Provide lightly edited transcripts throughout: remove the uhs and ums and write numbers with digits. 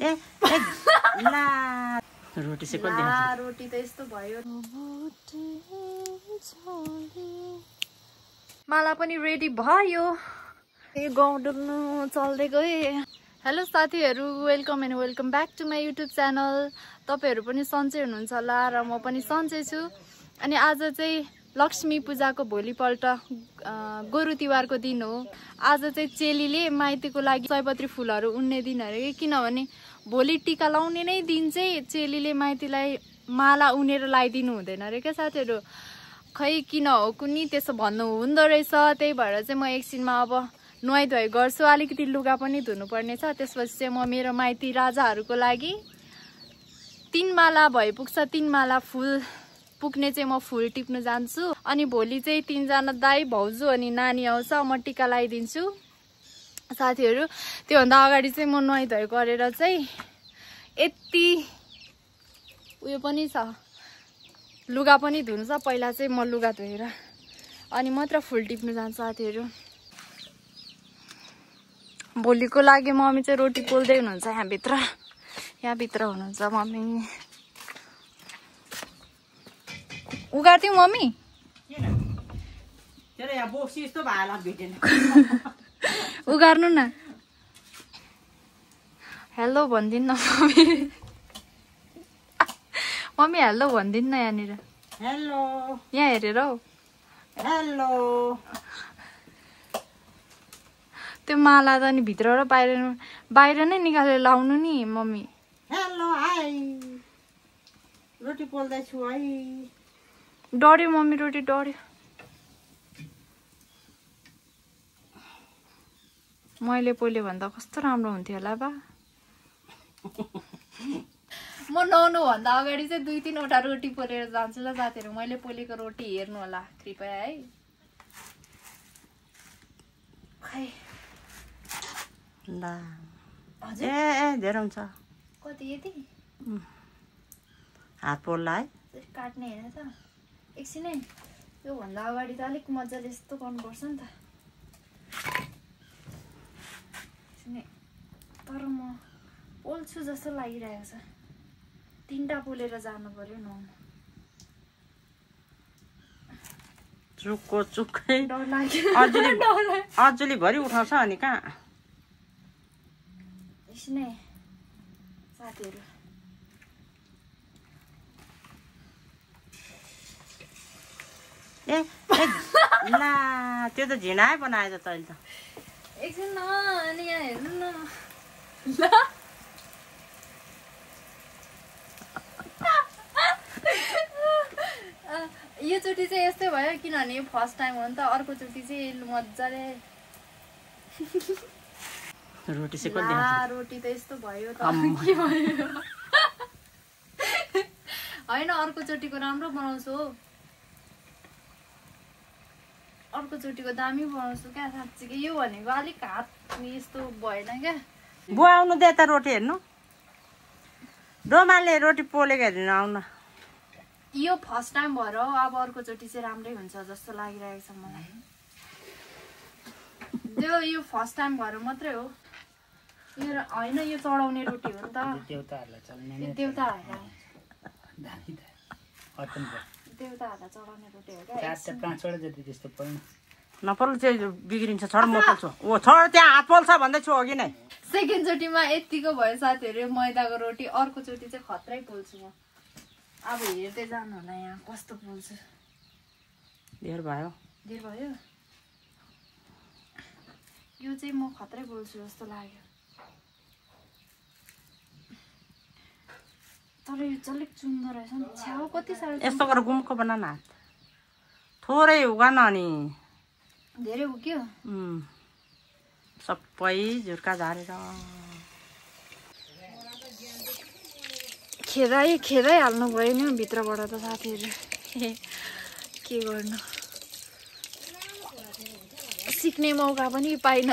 ला रोटी चाहिँ कति ला रोटी त यस्तो भयो। माला पनि रेडी भयो। गाउँ डुल्नु चल्दै गए। हेलो साथीहरू, welcome and welcome back to my YouTube channel. तपाईहरू पनि सन्चै हुनुहुन्छ होला र म पनि सन्चै छु। अनि आज चाहिँ लक्ष्मी पूजाको भोलिपल्ट गोरु तिहारको दिन हो। आज चाहिँ चेलीले माइतीको लागि सयपत्री फुलहरू उन्ने दिन अरे, किनभने भोलि टिका लाउने नै दिन चाहिँ चेलीले माइतीलाई माला उनेर लगाइदिनु हुँदैन अरे क्या साथीहरू। खै किन हो कुनी त्यसो भन्नु हुँदो रहेछ। त्यही भएर चाहिँ म एकछिनमा अब नुहाइ धुवाइ गर्छु। अलिकति लुगा पनि धुनुपर्ने छ। त्यसपछि चाहिँ म मेरो माइती राजाहरूको लागि 3 माला भइपुग्छ। 3 माला फुल पुग्ने चाहिँ म फुल टिप्नु जान्छु। अनि भोलि चाहिँ 3 जना दाइ भाउजू अनि नानी आउँछ। म टिका लगाइदिन्छु साथीहरू। त्योभन्दा अगाडि चाहिँ म नुहाइ धुवाइ गरेर चाहिँ यति उयो पनि छ, लुगा पनि धुनु छ। पहिला चाहिँ म लुगा धोएर अनि मात्र फुल टिप्नु जान्छु साथीहरू। भोलिको लागि मम्मी चाहिँ रोटी पोल्दै हुनुहुन्छ। यहाँभित्र हुनुहुन्छ मम्मी। उगार्थ्यौ मम्मी? उगार्नु न। हेलो भनिदिनु न मम्मी। मम्मी हेलो भनिदिनु न यहाँनिर। हेलो। यहाँ हेरेर हौ। हेलो। त्यो माला त नि भित्र र बाहिर नै निकालेर लाउनु नि मम्मी। Hello hi. रोटी पोल्दैछु है। डढ्यो मम्मी, रोटी डढ्यो। मैले पोल्यो भन्दा कस्तो राम्रो हुन्थ्यो होला बा। म नुहाउनु भन्दा अगाडि चाहिँ 2-3 वटा रोटी पोलेर जान्छु ल साथीहरू। मैले पोलेको रोटी हेर्नु होला कृपया है। खै ला हजुर। ए धेरै हुन्छ। कति यति? हात पोल्ला है। काट्ने हेर त एकछिनै। यो भन्दा अगाडि त अलिक मजाले यस्तो गर्नुपर्छ नि त। तर म पोल्छु जस्तो लागिरहेको छ। 3टा पोलेर जानु पर्यो नुहाउनु। चुक्कै डर लाग्यो। अजुली भरि उठाउँछ अनि कहाँ एकछिनै साथीहरू। ए ला त्यो त झिनाइ बनाएछ तैँले त। एकछिन न, अनि यहाँ हेर्नु न। यो चोटि चाहिँ यस्तै भयो किनभने यो फर्स्ट टाइम हो नि त। अर्को चोटि चाहिँ मजाले। रोटी चाहिँ कति? रोटी त यस्तो भयो त के भयो। होइन अर्को चोटिको राम्रो बनाउँछु हो। अर्को चोटिको दामी बनाउँछु क्या साँच्चीकै। यो भनेको अलिक हात यस्तो भएन क्या। बुवा आउनु दे त रोटी हेर्नु। डोमाले रोटी पोलेको हेर्नु आउन। यो फर्स्ट टाइम भएर हो। अब अर्को चोटि चाहिँ राम्रै हुन्छ जस्तो लागिरहेको छ मलाई। यो फर्स्ट टाइम भएर मात्रै हो। यो होइन यो चढाउने रोटी हो नि त। देउताहरूलाई चढाउने रोटी हो क्या। 4-5 जति त्यस्तो पर्छ। नपोल्नु चाहिँ बिग्रिन्छ। छोड म पोल्छु। ओ छोड, त्यहाँ हात पोल्छ भन्दैछु अघि नै। सेकेन्ड चोटिमा यतिको भयो साथीहरू मैदाको रोटी। अर्को चोटि चाहिँ खत्रै पोल्छु म। अब हेर्दै जानु होला यहाँ कस्तो पोल्छु। धेर भयो। यो चाहिँ म खत्रै पोल्छु जस्तो लाग्यो। तर यो चाहिँ अलिक चुन्दो रहेछ नि। छ्याउ कति साह्रो। यस्तो गरेर गुम्को बना न। हात थोरै उगान अनि धेरै उक्यो। सबै झुर्का झारेर खेदाइ हाल्नु भयो नि भित्रबाट त साथीहरू। के गर्नु, सिक्ने मौका पनि पाइन।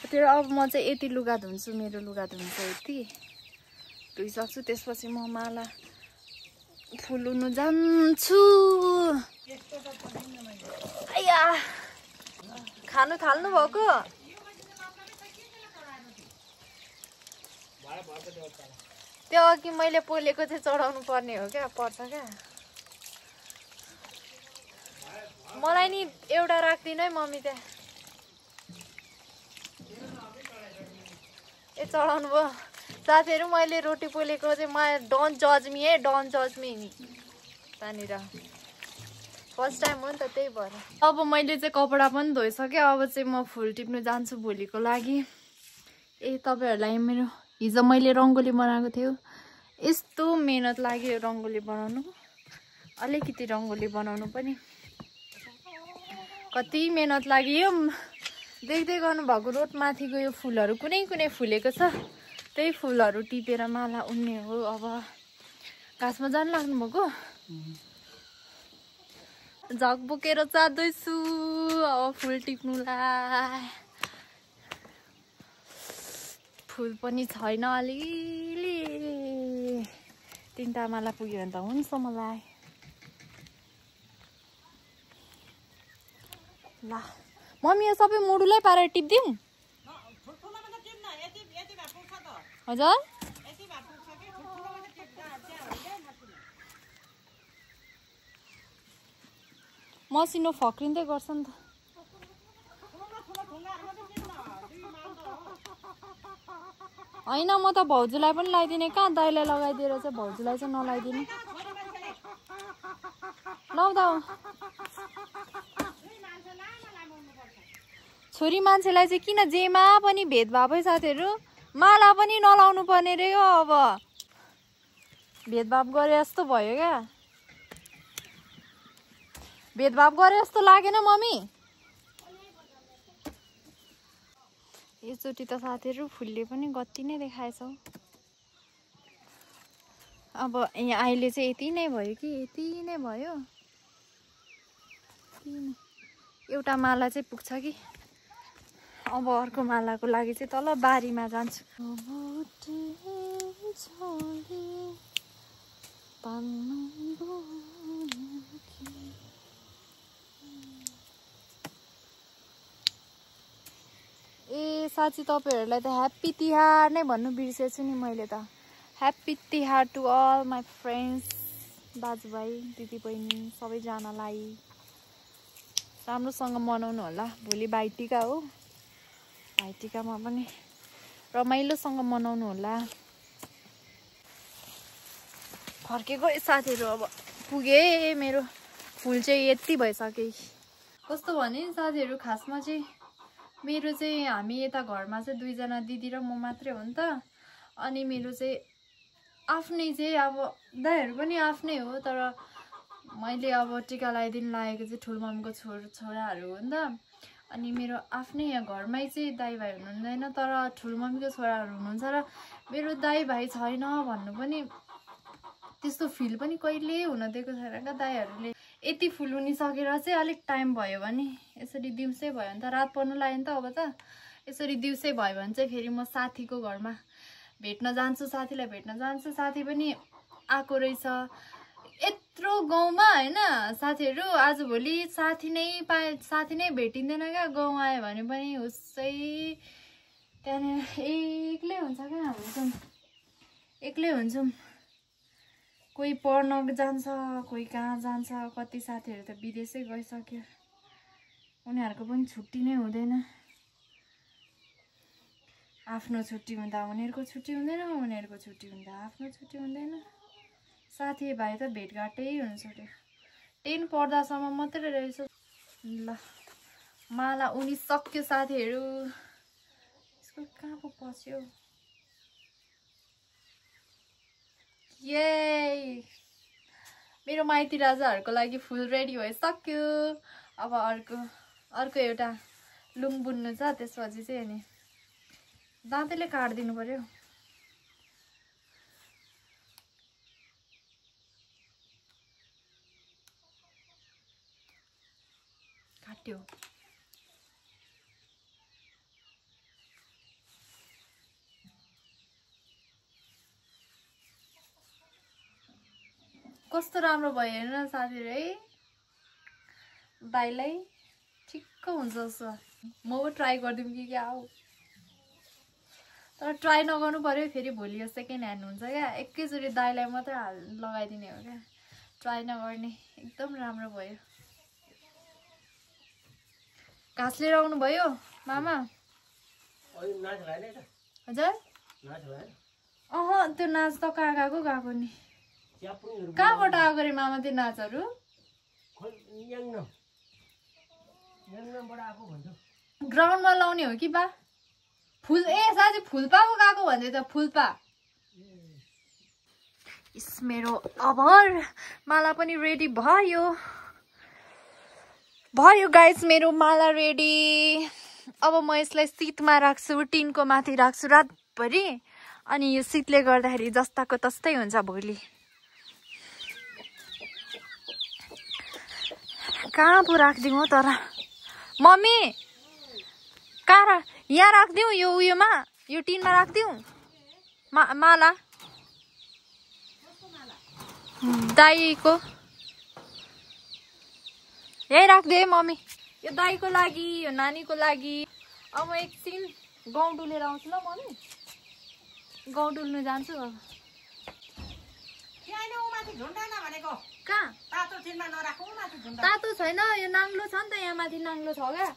त्यो अब म चाहिँ यति लुगा धुन्छु। मेरो लुगा धुन्छ यति धुइसक्छु। त्यसपछि म माला फुल्नु जान्छु। खानु थाल्नु भएको? त्यो अघि मैले पोलेको चाहिँ चढाउनु पर्ने हो क्या, पर्छ क्या। मलाई नि एउटा राख्दिनु है मम्मी त्यहाँ। ए चढाउनु भयो साथीहरू। मैले रोटी पोलेको चाहिँ डोन्ट जज मी है, डोन्ट जज मी नि त्यहाँनिर। फर्स्ट टाइम हो नि त, त्यही भएर। अब मैले चाहिँ कपडा पनि धोइसकेँ। अब चाहिँ म फुल टिप्नु जान्छु भोलिको लागि। ए तपाईँहरूलाई मेरो हिजो मैले रङ्गोली बनाएको थियो, यस्तो मेहनत लाग्यो रङ्गोली बनाउनु। अलिकति रङ्गोली बनाउनु पनि कति मेहनत लाग्यो। देख्दै गर्नुभएको रोड माथिको यो फुलहरू कुनै कुनै फुलेको छ, त्यही फुलहरू टिपेर माला उन्ने हो। अब घाँसमा जानु लाग्नुभएको? झक बोकेर जाँदैछु अब फुल टिप्नुलाई। फुल पनि छैन, अलिअलि 3टा माला पुग्यो भने त हुन्छ मलाई। ल मम्मी यो सबै मुडुलै पारेर टिप्दिउँ? हजुर मसिनो फक्रिँदै गर्छ नि त। होइन म त भाउजूलाई पनि लगाइदिने, कहाँ दाइलाई लगाइदिएर चाहिँ भाउजूलाई चाहिँ नलाइदिने। लाउँदा छोरी मान्छेलाई चाहिँ किन जेमा पनि भेदभाव है साथीहरू। माला पनि नलाउनु पर्ने रे हो। अब भेदभाव गरे जस्तो भयो क्या, भेदभाव गरे जस्तो लागेन मम्मी? यसचोटि त साथीहरू फुलले पनि गति नै देखाएछ। अब यहाँ अहिले चाहिँ यति नै भयो कि, यति नै भयो। एउटा माला चाहिँ पुग्छ कि। अब अर्को मालाको लागि चाहिँ तल बारीमा जान्छु। ए साँच्ची तपाईँहरूलाई त ह्याप्पी तिहार नै भन्नु बिर्सेछु नि मैले त। Happy Tihar to all my friends, दाजुभाइ दिदीबहिनी सबैजनालाई। राम्रोसँग मनाउनु होला, भोलि भाइटिका हो। भाइटिकामा पनि रमाइलोसँग मनाउनु होला। फर्केको साथीहरू, अब पुगे मेरो फुल चाहिँ यति भइसक्यो। कस्तो भने साथीहरू, खासमा चाहिँ मेरो चाहिँ हामी यता घरमा चाहिँ 2जना दिदी र म मात्रै हो नि त। अनि मेरो चाहिँ आफ्नै चाहिँ अब दाइहरू पनि आफ्नै हो, तर मैले अब टिका लगाइदिनु लागेको चाहिँ ठुलमम्मीको छोराहरू हो नि त। अनि मेरो आफ्नै यहाँ घरमै चाहिँ दाइ भाइ हुनुहुँदैन, तर ठुलमम्मीको छोराहरू हुनुहुन्छ। र मेरो दाइ भाइ छैन भन्नु पनि त्यस्तो फिल पनि कहिले हुन दिएको छैन क्या दाइहरूले। यति फुल उनिसकेर चाहिँ अलिक टाइम भयो भने, यसरी दिउँसै भयो भने त रात पर्नु लाग्यो नि त। अब त यसरी दिउँसै भयो भने चाहिँ फेरि म साथीको घरमा भेट्न जान्छु, साथीलाई भेट्न जान्छु। साथी पनि आएको रहेछ यत्रो गाउँमा होइन साथीहरू। आजभोलि साथी नै भेटिँदैन क्या। गाउँ आयो भने पनि उसै त्यहाँनिर एक्लै हुन्छ क्या। हामी चाहिँ एक्लै हुन्छौँ। कोही पढ्न जान्छ, कोही कहाँ जान्छ। कति साथीहरू त विदेशै गइसक्यो, उनीहरूको पनि छुट्टी नै हुँदैन। आफ्नो छुट्टी हुँदा उनीहरूको छुट्टी हुँदैन, उनीहरूको छुट्टी हुँदा आफ्नो छुट्टी हुँदैन। साथीभाइ त भेटघाटै हुन छोड्यो। 10 पढ्दासम्म मात्रै रहेछ। ल माला उनिसक्यो साथीहरू। यसको कहाँ पो पस्यो? ये मेरो माइती राजाहरूको लागि फुल रेडी भइसक्यो। अब अर्को एउटा लुङ बुन्नु छ। त्यसपछि चाहिँ अनि दाँतैले काटिदिनु पर्यो। काट्यो। कस्तो राम्रो भयो हेर्न साथीहरू है। दाइलाई ठिक्क हुन्छ जस्तो। म ट्राई गरिदिउँ कि क्या हो तर ट्राई नगर्नु पर्यो फेरि भोलि यो सेकेन्ड ह्यान्ड हुन्छ क्या एकैचोटि दाइलाई मात्रै लगाइदिने हो क्या ट्राई नगर्ने एकदम राम्रो भयो घाँस लिएर आउनु भयो मामा हजुर त्यो नाच त कहाँ गएको नि कहाँबाट आएको रे मामा त्यो नाचहरू ग्राउन्डमा लाउने हो कि बा फुल साँच्चै फुलपाको गएको भन्दै त फुलपा मेरो अभर माला पनि रेडी भयो गाइस मेरो माला रेडी अब म यसलाई शीतमा राख्छु टिनको माथि राख्छु रातभरि अनि यो शीतले गर्दाखेरि जस्ताको तस्तै हुन्छ भोलि कहाँ पो राखिदिउँ तर मम्मी कहाँ यहाँ राखिदिउँ यो उयोमा यो टिनमा राखिदिउँ माला दाईको यही राखिदिए मम्मी यो दाईको लागि यो नानीको लागि अब म एकछिन गाउँ डुलेर आउँछु ल मम्मी गाउँ डुल्नु जान्छु अब कहाँ तातो छैन यो नाङ्लो छ नि त यहाँ माथि नाङ्लो छ क्या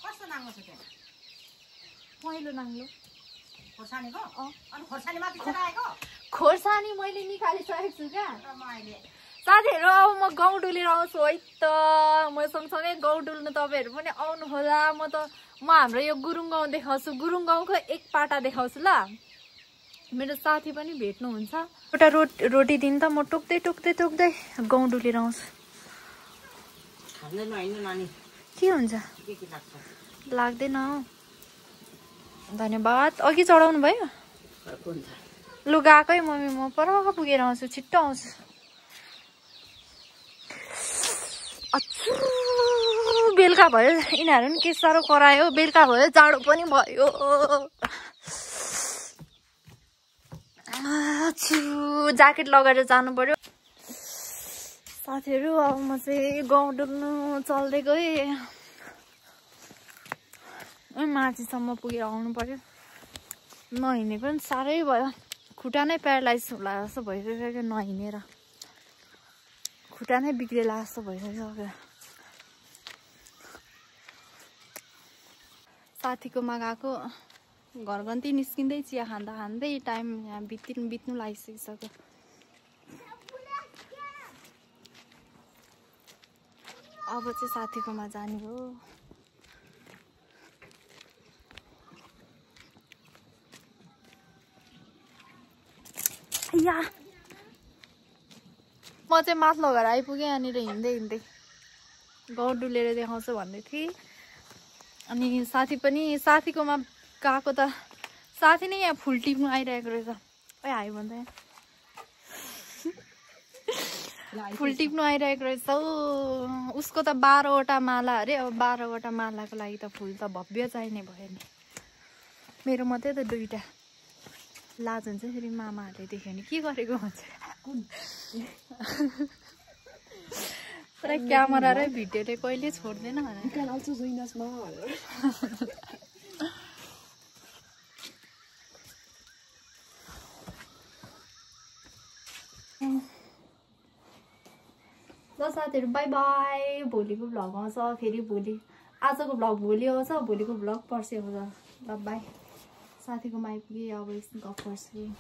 कस्तो नाङ्लो छ त्यहाँ पहिलो नाङ्लो खोर्सानी मैले निकालिसकेको छु क्या साथीहरू अब म गाउँ डुलेर आउँछु है त म सँगसँगै गाउँ डुल्नु तपाईँहरू पनि आउनु होला म हाम्रो यो गुरुङ गाउँ देखाउँछु गुरुङ गाउँको एक पाटा देखाउँछु ल मेरो साथी पनि भेट्नुहुन्छ एउटा रोटी दिन त म टोक्दै गाउँ डुलेर आउँछु के हुन्छ लाग्दैन धन्यवाद अघि चढाउनु भयो लु गएकै मम्मी म पर पुगेर आउँछु छिट्टो आउँछु अच्छु बेलुका भयो यिनीहरू पनि के साह्रो करायो बेलुका भयो जाडो पनि भयो ज्याकेट लगाएर जानु पर्यो साथीहरू अब म चाहिँ गाउँ डुल्नु चल्दै गएँ माथिसम्म पुगेर आउनु पर्यो नहिँडेको पनि साह्रै भयो खुट्टा नै प्यारालाइज होला जस्तो भइसक्यो नहिँडेर खुट्टा नै बिग्रेला जस्तो भइसक्यो साथीकोमा गएको घरगन्ती निस्किँदै चिया खाँदै टाइम यहाँ बित्नु लागिसकिसक्यो अब चाहिँ साथीकोमा जाने हो या म चाहिँ माथलो घर आइपुगेँ यहाँनिर हिँड्दै गाउँ डुलेर देखाउँछु भन्दै थिएँ अनि साथीकोमा गएको त साथी नै यहाँ फुल टिप्नु आइरहेको रहेछ ओइ हाई भन्दै फुल टिप्नु आइरहेको रहेछ उसको त 12वटा माला अरे अब 12वटा मालाको लागि त फुल त भव्य चाहिने भयो नि मेरो मात्रै त 2टा लाज हुन्छ फेरि मामाहरूले देख्यो भने के गरेको भन्छ पुरा क्यामेरा र भिडियोले कहिले छोड्दैन ल साथीहरू बाई बाई भोलिको भ्लग आउँछ फेरि भोलि आजको भ्लग भोलि आउँछ भोलिको भ्लग पर्सि आउँछ ल बाई साथीकोमा आइपुगेँ अब एकछिन गफ गर्छु